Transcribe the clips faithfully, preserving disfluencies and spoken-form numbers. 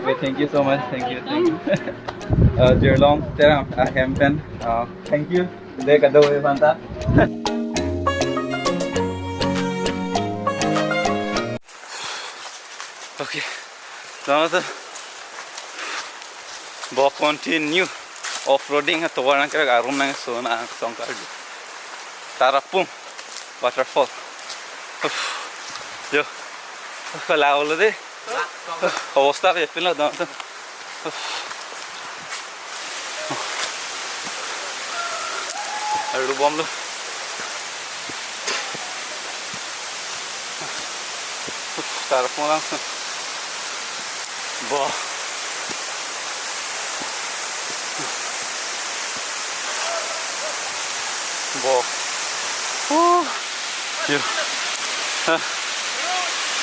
Okay, thank you so much. Thank you, thank you. Uh, Jirlong Terang ahem pen. Uh, thank you. Dei kadokave aphanta. Okay. Laso, bo continue off-roading ha, tovar nangkerak arum nangkeso na song karju. Tarapung waterfall. Yo. Kala olo dei. Obosta ke pin lo dong. Aru bomlo. Tarapung langsung. Bo. Bo. Uh. Yo. Hah?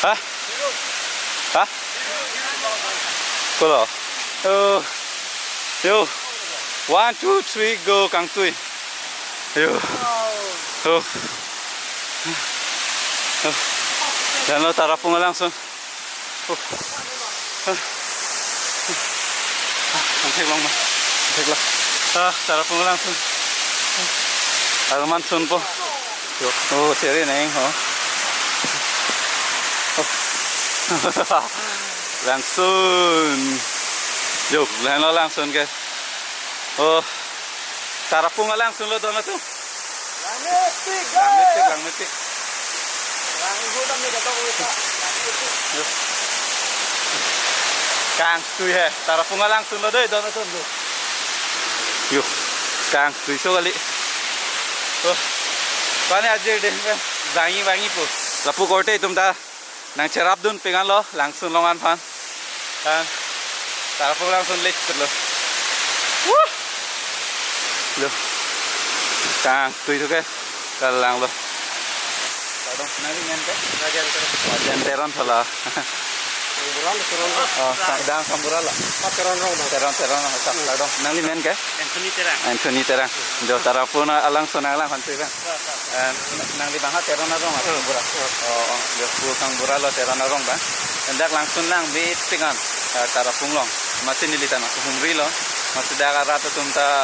Hah? Hah? Kolo. Oh. Yo. One, two, three, go, kangtui. Yo. Oh. Oh. Lalo Tarapung langsung. Oh. Ah. Nangtheklong ma. Nangtheklong. Ah, Tarapung langsung. Aruman sunpo. Yo. Oh, chere neng ho. Oh. Langsung. Yo, lahenlo langsung ke. Oh. Tarapung langsung lo dona tu. Langmepik, langmepik, guys. Langmepik. Lang ibu dam ni kata ko ita. Langmepik. Yo. Kangtui he. Tarapung langsung lo dei dona tu. Yo. Kangtui so kali. Oh. Pani ajir dei. Bangi, bangi po. Lapu korte itum ta nangcherapdun pik an lo, langsung along an aphan. Kan, Tarapung langsung lek lo. Wuh! Lo. Kangtui tu ke, kalang lo. Kardom, nangli men ke? Rajan Teron. Rajan Teron thala. Samburan, Teron. Oh, sa-, dang Samburan la. Pat Teron rong, bang. Teron, Teron, sa-, kardom. Nangli men ke? Anthony Terang. Anthony Terang. Jo, Tarapung alangsun nanglang hantu bang. Eh, nangli bang ha Teron arong, ah, Samburan. Oh, oh, jo, pu Samburan lo Teron arong bang. Dak langsung nang bi pik an, eh, Tarapung along. Masi neli ta nang humri lo. Masi dak arat atum ta,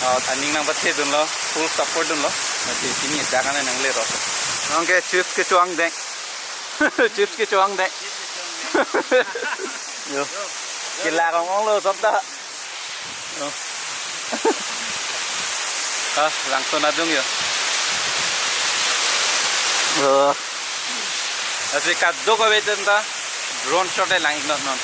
eh, aning nangpachedun lo, full support dun lo. Masi pini dak an nangle ro. Nang ke chips kecho-ang deng. Chips kecho-ang deng. Yo. Kila kong ong lo sob ta. Oh. Ah, langsung adung yo. Oh. Lasi kadokave atum ta drone shot e lang iknon non.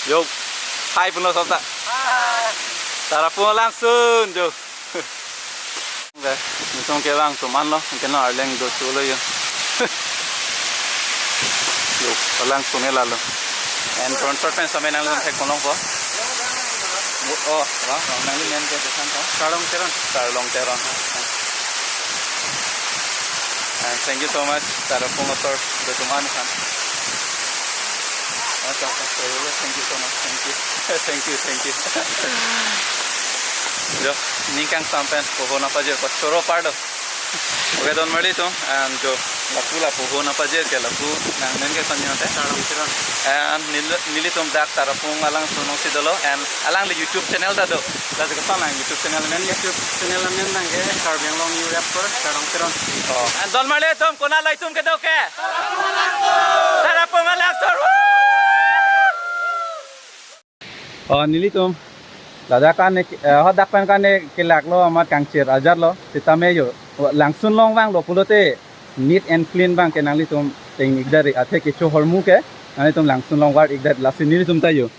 Yo, hai puno sobta. Ah. Tarapung alangsun jo. Nelitum kevang atum anlo, anke non arleng do chulo jo. Jo, alangsun ke lalo. And front shot pen sampai nangli thek ponlongpo. Oh, oh, oh, nangli men ke desan po. Sarlong Teron. Sarlong Teron. And thank you so much, Tarapung asor, do atum an aphan. Acha, acha, thank you so much, thank you. Thank you, thank you. Jo, ning kangsam pen poho nangpajir ko choro pardo. Okay, don marli atum, and jo, lapu lapu poho nangpajir ke lapu nangmen ke koni ante. Sarlong Teron. And neli, nelitum dak Tarapung alangsun alongsi dolo, and alangli YouTube channel ta do. Lasi koson alang YouTube channel amen ke? YouTube channel amen abang ke Karbi Anglong New Rapper, Sarlong Teron. Oh, and don marli atum, konat lo itum kedo ke? Tarapung alangsun. Oh, nelitum ladak kan, eh, hadak pen kan kelak lo amat kangchir ajat lo, sitame jo, langsun along vanglo pulote neat and clean abang ke nanglitum ting-ik dare, athe kecho ahormu ke nanglitum langsun along var-ik dare, lasi nelitum ta jo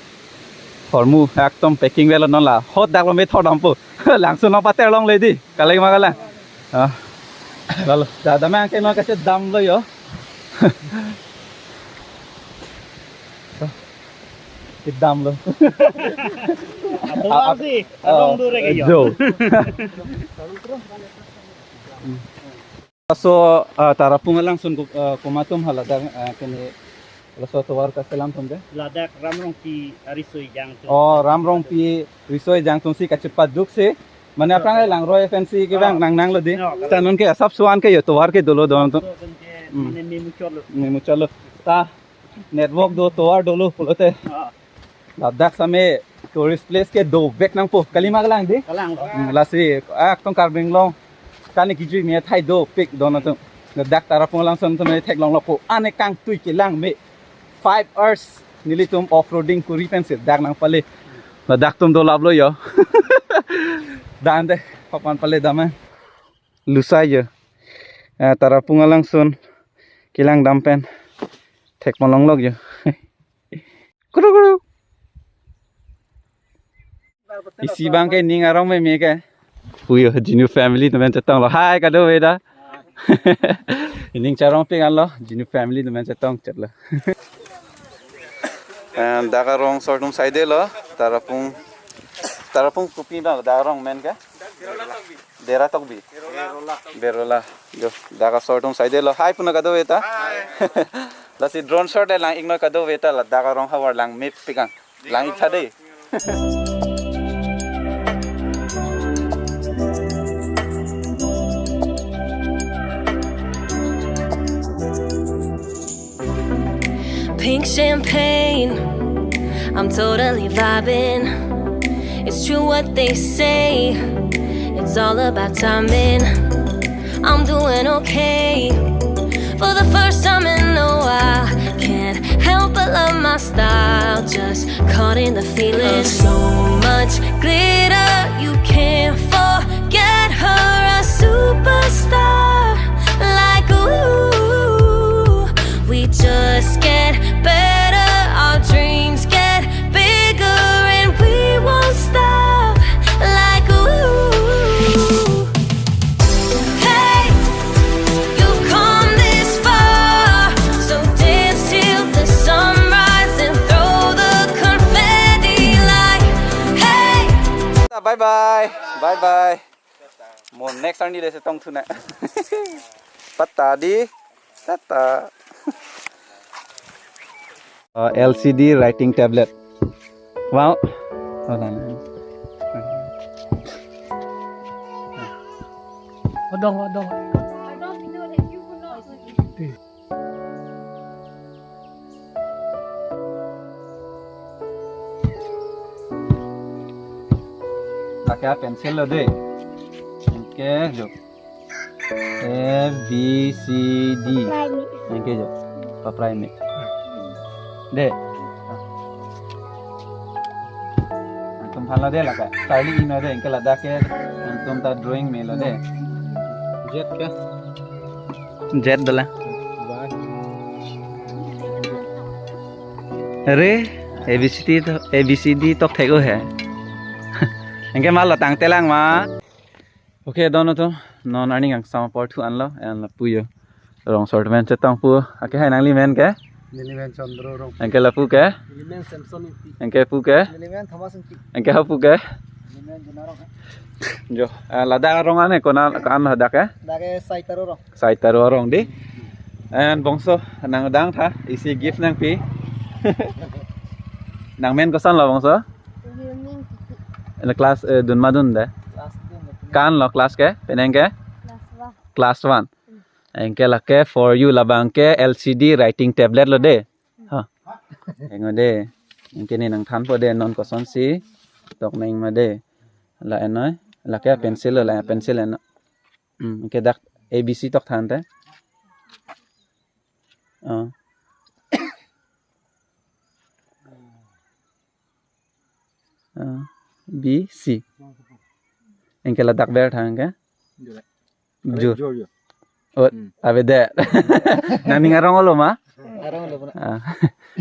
ahormu ekdom packing velo non la. Hadak lo methot dampo. Langsun along pater longle dei. Kalang ma kalang. Ah. Lalo. Da, damnang ke non kache damlo jo. Kedamlo. Aduh, ah, ah, sih, ah, arong dure ke jo. Jo. Laso, ah, Tarapung alangsun ko-, ah, komat atum hala dak, ah, kene laso tovar kaselam atum ke? Ladak Ram Rongpi ariso-ejang atum. Oh, Ram Rongpi riso-ejang atumsi kachepaduk si. Mane aphrang, okay, Langroi F N C kevang, oh, nang nanglo dei. Oh, okay. Ta non ke asap suan ke jo tovar ke dolo don atum. So, don ke, hmm, mane memuchotlo. Memuchotlo. Ta network do tovar dolo pulote. Ah. Ladak same tourist place ke dovek nangpo. Kalang ma kalang dei? Kalang. Hmm, lasi, ah, ekdom Karbi Anglong kani kejui me athai dopik don atum. Ladak Tarapung alangsun atum theklonglo ko. Ane kangtui kelang me. Five hours nelitum off-roading kori pensi dak nangpale. Ladak atum dolaplo jo. Dam dei, papan pale dam. Lusai jo. Eh, Tarapung alangsun kelang dam pen thek malonglok jo. Kuru kuru. Isi abang ke ning arong meme ke. Puyo, Jinu family atum pen chetonglo. Hi, kadokave ta. Ning charongpik anlo, Jinu family atum pen chetong chotlo. And dak arong asor atum saidelo, Tarapung, Tarapung kopi abang dak arong amen ke? Dera Tokbi. Berola. Jo, dak asor atum saidelo. Hi pu non kadokave ta. Hi. Lasi drone shot le lang-iknoi kadokave ta, ladak arong havar lang mepik ang. Lang-ik tha dei. Pink champagne, I'm totally vibing. It's true what they say, it's all about timing. I'm doing okay. For the first time in a while, can't help but love my style. Just caught in the feeling. So much glitter, you can't forget her. A superstar like ooh. We just get better, our dreams get bigger, and we won't stop like ooh. Hey, you've come this far, so dance till the sunrise and throw the confetti like, hey. Bye bye. Bye bye. Mo next arni le chetong thu nang. Patta dei. Tata. Uh, L C D writing tablet. Wow. Oh, no, no. Odong, odong. Pakai pensil lo dei. Anke jo. A, B, C, D. Primate. Anke jo. Pa primate. Dei. Nangtum aphan lo dei lake. Charli-iknoi dei, anke ladak ke nangtum ta drawing melo dei. Jet ke? Jet dolang. Bye. Are, A B C D to, A B C D tok thek o he. Anke ma lo tangtelang ma. Okay, don atum, non arni kangsam apor thu anlo, en lapu jo. Rong sortment chetong pu. Ake hai nanglimen ke? Nelimen Chandra Rong. Anke lapu ke? Nelimen Samson Ingti. Anke pu ke? Nelimen Thomas Ingti. Anke hapu ke? Nelimen Jona Rong. Jo, eh, ladak arong ane kona an hadak ke? Dak ke Saitaro Rong. Saitaro Rong di. En bongso nangdang tha, isi gift nangpi. Nangmen koson lo bongso? Yuming Titi. Ene class, eh, dun ma dun de? Class dun. Ko-an lo class ke? Penang ke? Class one. Class one. Anke lake for you labang ke L C D writing tablet lo de. Ha. Engo de. Anke ne nangthanpo de non kosonsi tok nang ma de. La enoi. Lake pencil lo, la pencil eno. Hmm, anke dak A B C tok thante. Oh. Ah, B C. Anke ladak ber thang ke? Jure. Jur. Jur, jur. Oh, Hmm. Ave de. Nangning arong lo ma? Arong lo puna. Ah.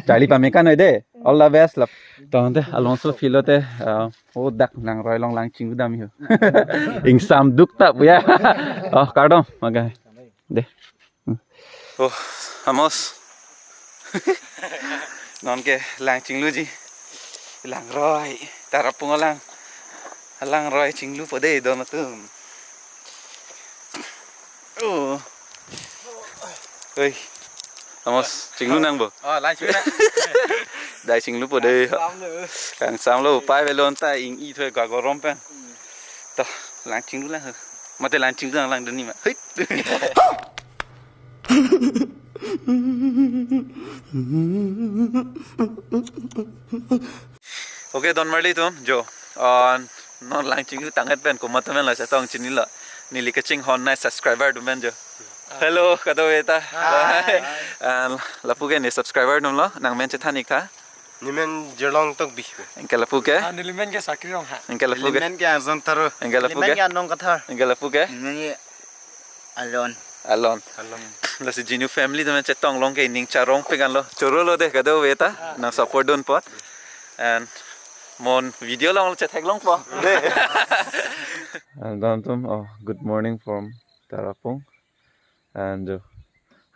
Charli pame kan noi de. All the best lap. Tangte alongso philo te, ah, oh, dak nangroi along lang chinglu dam ho. Ingsam duk ta pu ya. Oh, kardom magai. De. Oh, amos. Non ke lang chingluji. Langroi. Tarapung alang. Alangroi chinglupo de don atum. Oh. Oi. Amos, chinglu nangpo? Oh, lang chinglu nang. Dai chinglupo de. Kangsam lo. Kangsam lo, pai velon ta ing-i thoi ka gorom pen. To, lang chinglu lang. Mate lang chinglu lang lang deni ma. Hei. Okay, don marli atum, jo. Ah, non lang chinglu tang-et pen komat atum lo chetong chinilo. Neli kachinghon nai subscriber atum pen jo. Hello, kadokave ta. Hi. And lapu ke ne subscriber atum lo, nangmen chethan ik tha. Nemen Jirlong Tokbi. Anke lapu ke? Ah, nelimen ke Sakri Rongha. Anke lapu ke? Nelimen ke Arjon Taro. Anke lapu ke? Nelimen ke Anong Kathar. Anke lapu ke? Nelimen ke Alon. Alon. Alon. Lasi Jinu family atum chetong long ke ning charong pik anlo. Choro lo de kadokave ta. Ah. Nang support dun apot. And non video along chetheklongpo. De. And don atum, oh, good morning from Tarapung. And jo,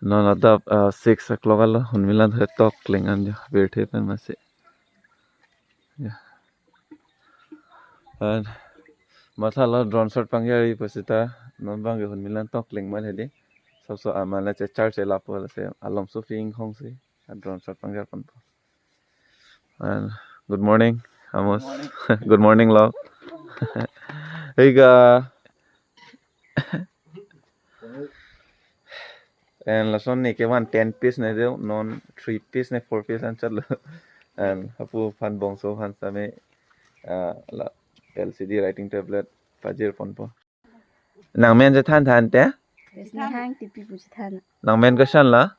non adap, uh, six o'clock alo, hunmilan hetok klingan jo, birthday pen masi. Yeah. And mathalo drone shot pangri pusita, non bang ke hunmilan tok kling mal hedi. Sabso aman la che charge lapo la se alom so fing hong si, a drone shot pangri ponpo. And good morning, Amos. Good morning, love. Higa. And lason ne ke one ten piece ne do, non three piece ne four piece an chatlo. And hapu aphan bongso aphan same, ah, la L C D writing tablet pajir ponpo. Nangmen chethan than te? Sneha Ingtipi pu chethan. Nangmen koson la?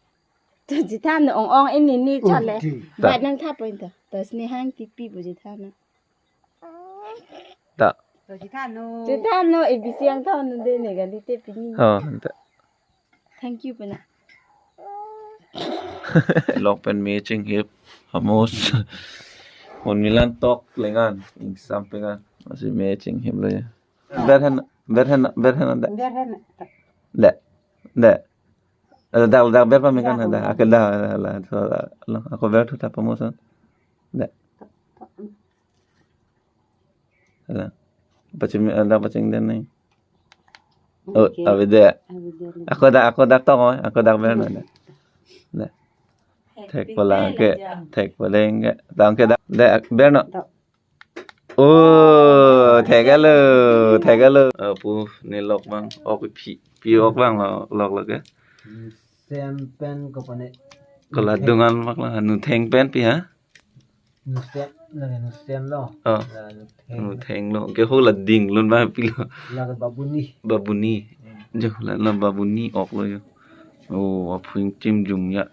To chethan ong ong ini ni chale. Di. Bat nangtha point to. To Sneha Ingtipi pu chethan. Ta. To chethan no. Chethan no, A B C ang tha no de ne gali te pini. Oh, ta. Thank you pena. Lok pen me chinghip, Amos. Hunmilan tok klingan, ingsam pingan. Masi me chinghip lo ya. Berhen, berhen, berhen de. Berhen. De. De. Ada dak, dak ber pame kan ada. Ake dak, dak, dak, dak, dak. Ako ber thu tapa mo son. De. Ada. Pachim, ada pachim den nai. Oh, okay. Ave de. Ave de. Ako dak, ako dak tong, ako dak ber na de. De. Thek polang ke, thek polang ke. Tang ke dak, de ber no. Oh, thek alo, thek alo. Apu ne lok bang, ok pi, pi ok bang lo, lok lo ke. Sem pen ko pane. Kola dungan mak la, nu theng pen pi ha? Nu sem, lagi nu sem lo. Oh. La nu theng. Nu theng lo, ke ho la ding lun ba pi lo. Lagi babuni. Babuni. Hmm. Jo, la, la babuni ok lo jo. Oh, aphu ingchim jum ya.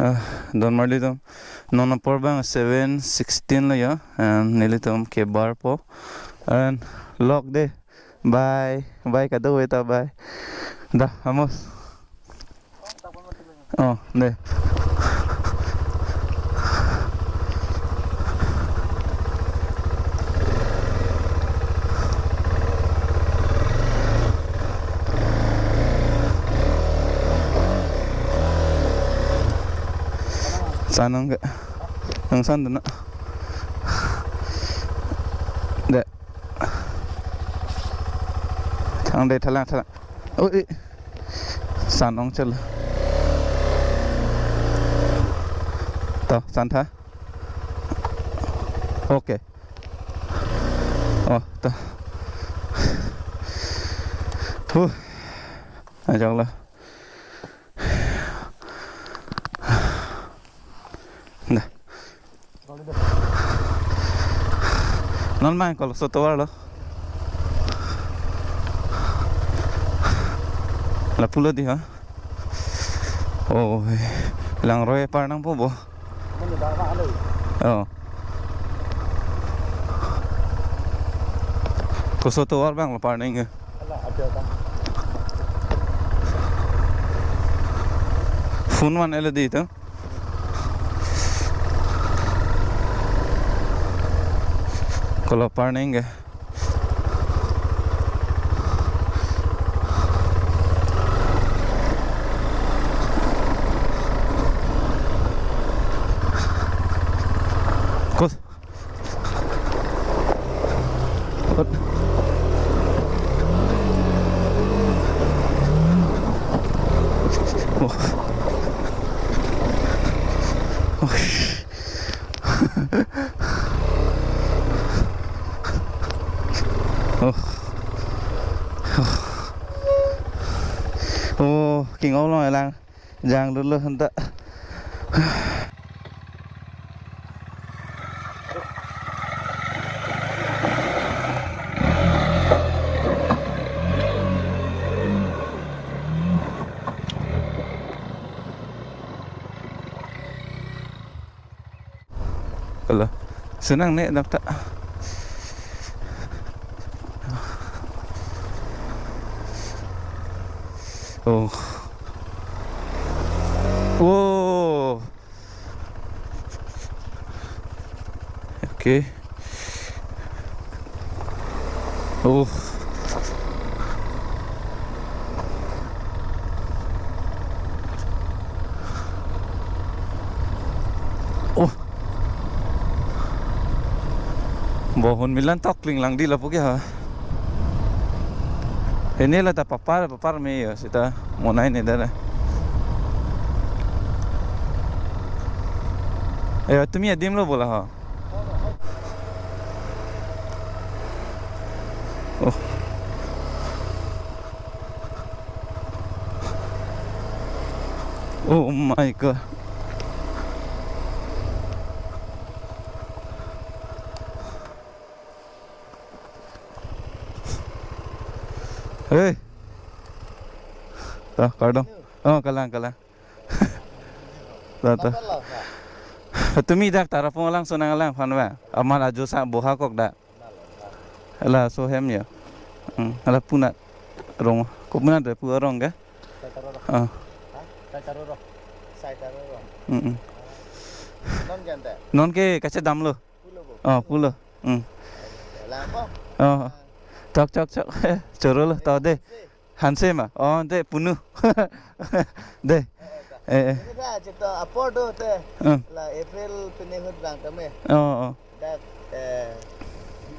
Ah, don marli atum. Non apor bang seven sixteen lo ya. And nelitum ke bar po. And lok de. Bye. Bye kadokave ta bye. Da, Amos. Oh, de. San ong ke. Nang san dona. De. Thang de thalang thalang. Oi. San ong chel. To, san tha. Okay. Oh, to. Huh. Ajak lo. Dah. Non mai kol so tovar lo. Lapu lo dei ha. Oh, langroi par nangpo bo. Oh. Koso tovar abang lo par nang ke. Phone man L E D to. Kolo par nang ke. Kos. Hot. Oh. Oh. Oh. Oh, king ong long lang. Jang dulu hendak. Kalau senang nek dak ta. Oh. Wow. Okay. Oh. Oh. Bohun milan tok kling lang di lapu ke ha. Ini la ta papar, papar me yo sita monai ne dara. Eh, tumi adim lo bola ha. Oh. Oh my God. Hei. Toh, kardom. Oh, kalang, kalang. Toh, toh. Tumi dak Tarapung alangsun nanglang aphan ba. Amat ajo sa boha kok dak. Laso hem ya. Hmm, lapu nat rong. Kopi nat pu arong ke? Sai taro rong. Ah. Ha? Sai taro rong. Sai taro rong. Hmm, hmm. Non ke ante? Non ke kachedam lo. Pulo bo. Oh, pulo. Hmm. Lang ko? Oh. Chok, chok, chok. Choro lo, to de. Hanse ma? Oh, de, punu. De. Eh, eh. Ini dah, cipta apor do te. Hmm. La April pini ahut bang kami. Oh, oh. Dak, eh,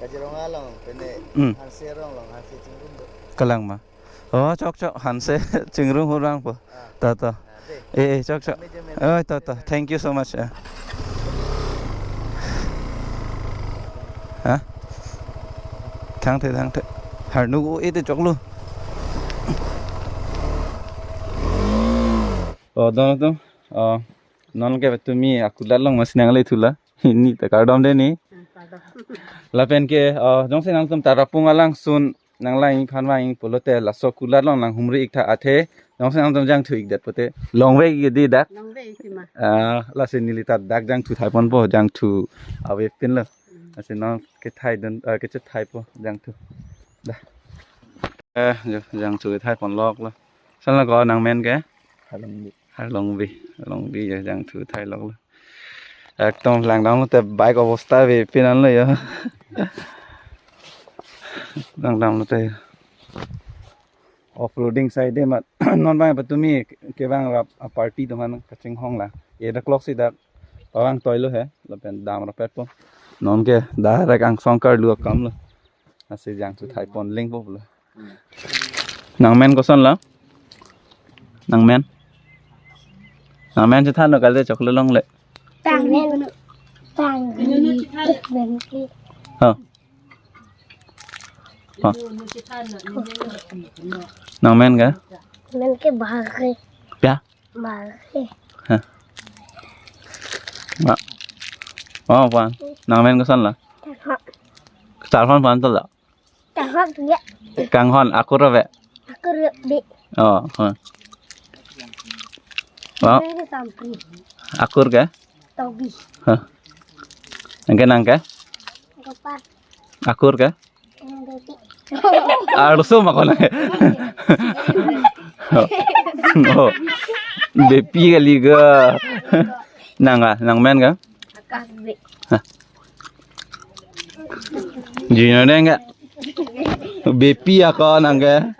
Kaziranga along, pini Hmm. Hanse arong along, Hanse Chingrum do. Kalang ma? Oh, chok, chok, Hanse Chingrum ahut bang po. Ah. To, to. Ah, de. Eh, eh, chok, chok. Kami jamin. Oh, to, to. Thank you so much. Eh. Ha? Thangthe, thangthe. Harnu ko ete choklo. Oh, don don. Oh, non ke tumi akulat along masi nangle thula. Ini ta kardom de ni. Lapen ke, oh, jongsi nangtum Tarapung alangsun nanglang aphan vang pulote laso kulat along nanghumri ik tha athe. Jongsi nangtum jangthu ik det pote. Long way ke di dak. Long way sima. Ah, lasi neli ta dak jangthu thai ponpo, jangthu ave pin lo. Hmm. Lasi non kethai dun, ah, kechethai po jangthu. Dah. Eh, jo, jangthu kethai pon lok lo. San lo ko nangmen ke? Harlongbi. Harlongbi, Harlongbi jo jangthu thai lok lo. Ekdom langdam lote bike obosta ave pin an lo jo. Langdam lote. Offroading side de mat. Non bang patumi kevang rap a party atum aphan kachinghon la. Ye dak clock si dak Orang toilo he, lapen dam rapet po. Non ke direct angsong karlu akam lo. Asi jang chu thai pon ling po lo. Nangmen koson la? Nangmen? Nangmen chethan lo kali choklo longle. Tang. Tang. Tang. Ha. Ha. Nangmen ke? Men ke Bahari. Pia? Bahari. Ha. Ma. Oh, pan. Nangmen koson la? Tahok. Sar pon pan to la. Tahok ya. Kanghon akur ave. Akur ave. Oh, ha. Oh. Ini sampai. Akur ke? Tobi. Ha. Nangke nangke? Gopal. Akur ke? Ini Bepi. Arso ma kono. Oh. Bepi kali ga. Nangga, nangmen ga? Akash Be. Ha. Jino deng ga? Bepi ako nangga.